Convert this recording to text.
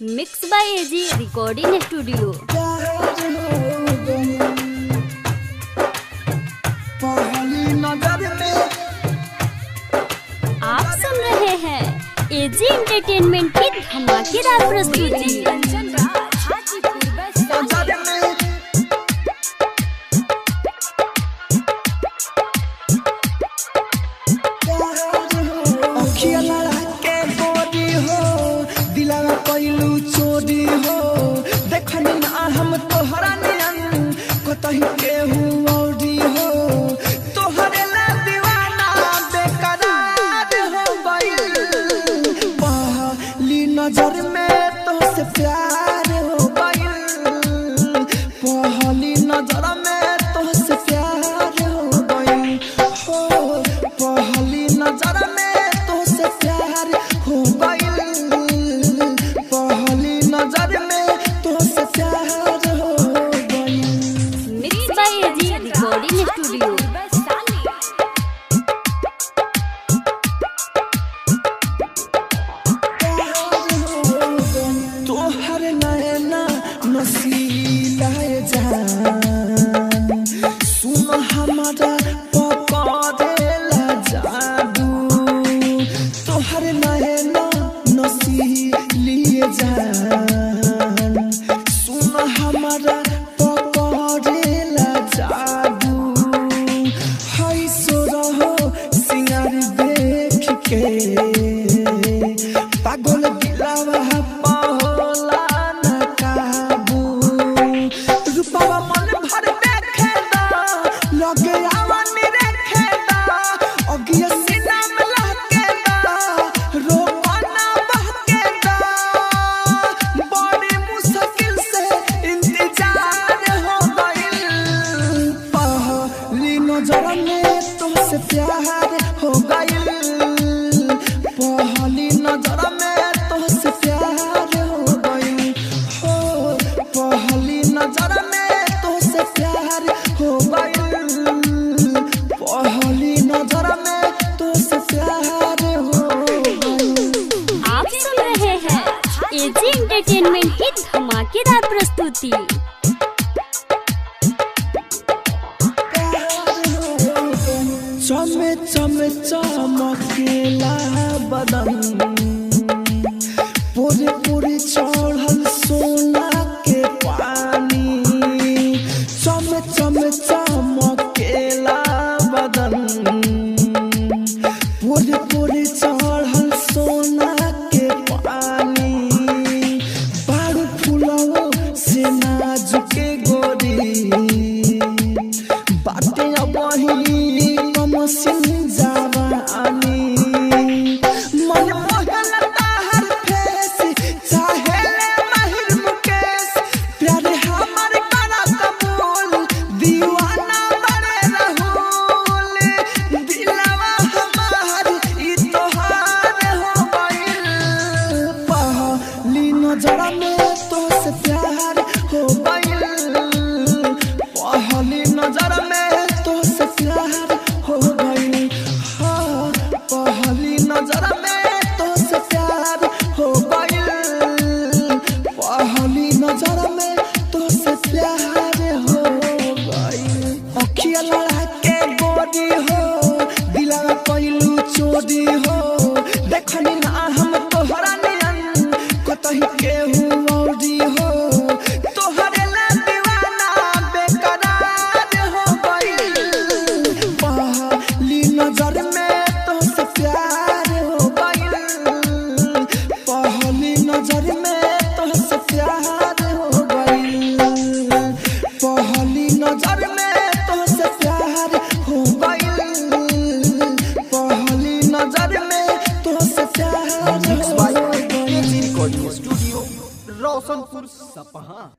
Mix by AG recording studio. प्यार हो गइल। पहली नजर में आप सुन रहे हैं एजी एंटरटेनमेंट की धमाकेदार प्रस्तुति। कंचन राज, हाजीपुर, वैशाली। नजर में अखिया लड़ा के गोरी हो, दिलावा कइलू चोरी हो, देखनी ना हम तोहरा नियन कतही केहू औरी हो, तोहरे ला दीवाना बेकरार हो गइल। पहली नजर में तोहसे प्यार हो गइल, पहली नजर में तोहसे प्यार हो गइल हो, पहली नजर में तोहसे प्यार हो गइल, पहली नजर में तोहसे प्यार हो गइल। Mix by AG recording studio. Vaishali. तोहर नैना नसीला जान, सुन हमारा पकड़ेला जादू, तोहर नैना नसीली जान, सुन हमारा पकड़ेला जादू, हई सो रहो सिंगार देख के पागल दिलावा पहोला न काबू, रूपवा मन भर देखे दा, लगे आवा निरखे दा, अगिया सीना में लहके दा, रोपना बहके दा, बड़ी मुश्किल से इंतजार हो गइल। पहली नजर में तुमसे प्यार हो गइल, पहली नजर में तुमसे प्यार हो गइल हो, पहली नजर में तुमसे प्यार हो गइल, पहली नजर में तुमसे प्यार हो गइल। आप सुन रहे हैं एजी एंटरटेनमेंट की धमाकेदार प्रस्तुति। चमे चमे चमकेला बदन, पूरे पूरे चढ़ल सोना के पानी, चमे चमे चमकेला बदन, पूरे पूरे चढ़ल सोना के पानी, बारू फुलाओ से नाजुके गोरी, बाटे अबही कमसिन जवानी, मन मोहल ताहर फेस, चाहे ले माहिर मुकेश, प्यारे हमर करा कबूल, दीवाना बने राहुल, दिलवा हमार ई तोहार हो गइल। पहली नजर में तोहसे प्यार हो गइल, पहली नजर में तोहसे प्यार हो गइल, हाँ, पहली नजर में तोहसे प्यार हो गइल, पहली नजर में तोहसे प्यार हो गइल। अखिया लड़ा के गोरी हो, दिलवा कइलू चोरी हो, देखनी ना हम तोहरा नियन कतही केहू औरी हो, तोहरे ला दीवाना बेकरार हो गइल। पहली नजर में तोहसे प्यार हो गइल, पहली नजर में तोहसे प्यार हो गइल, पहली नजर में तोहसे प्यार हो गइल, पहली नजर में तोहसे प्यार मिक्स हो बाय गइल। एजी रिकॉर्डिंग स्टूडियो, रोशनपुर, सपहा।